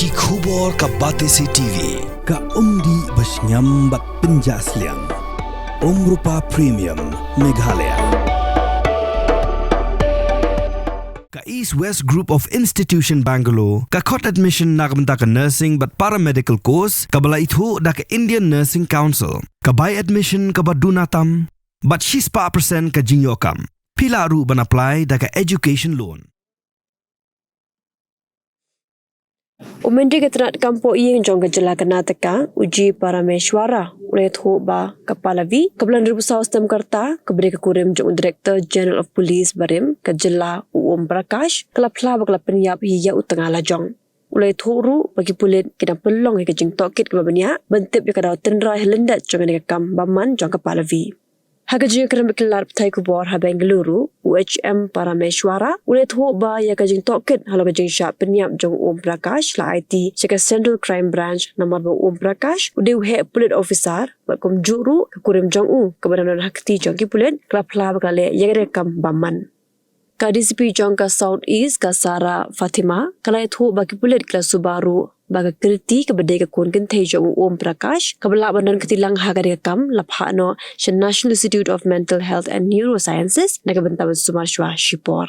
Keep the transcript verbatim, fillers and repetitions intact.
Ki khubor ka Batesi T V, ka umdih ba shngiam bad pynjah sliang. Umrupa Premium, Meghalaya. Ka East West Group of Institution Bangalore, ka khot admission na ka bynta ka nursing bad paramedical course, kaba la ithuh da ka Indian Nursing Council, ka bai admission kaba duna tam, bad shispah percent ka jingïoh kam. Phi lah ruh ban apply da ka education loan. U Myntri ka tnad kam poh ïing jong ka jylla Karnataka, u G Parameshwara, u la ïathuh ba ka Pallavi, kaba la hynriew phew saw snem ka rta, kaba dei ka kurim jong u Director General of Police barim ka jylla, u Om Prakash, ka la phla ba ka la pynïap hi ïa u tnga lajong. U la ïathuh ruh ba ki pulit ki dang pynlong ïa ka jingtohkit kaba bniah ban tip ïa ka daw tynrai ha lyndet jong kane ka kam bymman jong ka Pallavi. Ha ka jingïakren bad ki lad pathai khubor ha Bengaluru, u H M Parameshwara u la ïathuh ba ïa ka jingtohkit halor ka jingshah pynïap jong u Om Prakash la aiti sha ka Central Crime Branch namar ba u Om Prakash u dei u heh pulit officer bad kumjuh ruh ka kurim jong u kaba dang don ha kti jong ki pulit ka la phla ba ka la leh ïa kane ka kam bymman. Ka D C P jong ka South East, ka Sara Fatima, ka la ïathuh ba ki pulit ki la suba ruh ba ka Kriti, kaba dei ka khun kynthei jong u Om Prakash, kaba lah ban don kti lang ha kane ka kam, la phah noh sha National Institute of Mental Health and Neurosciences na ka bynta ban sumar shuwa shipor.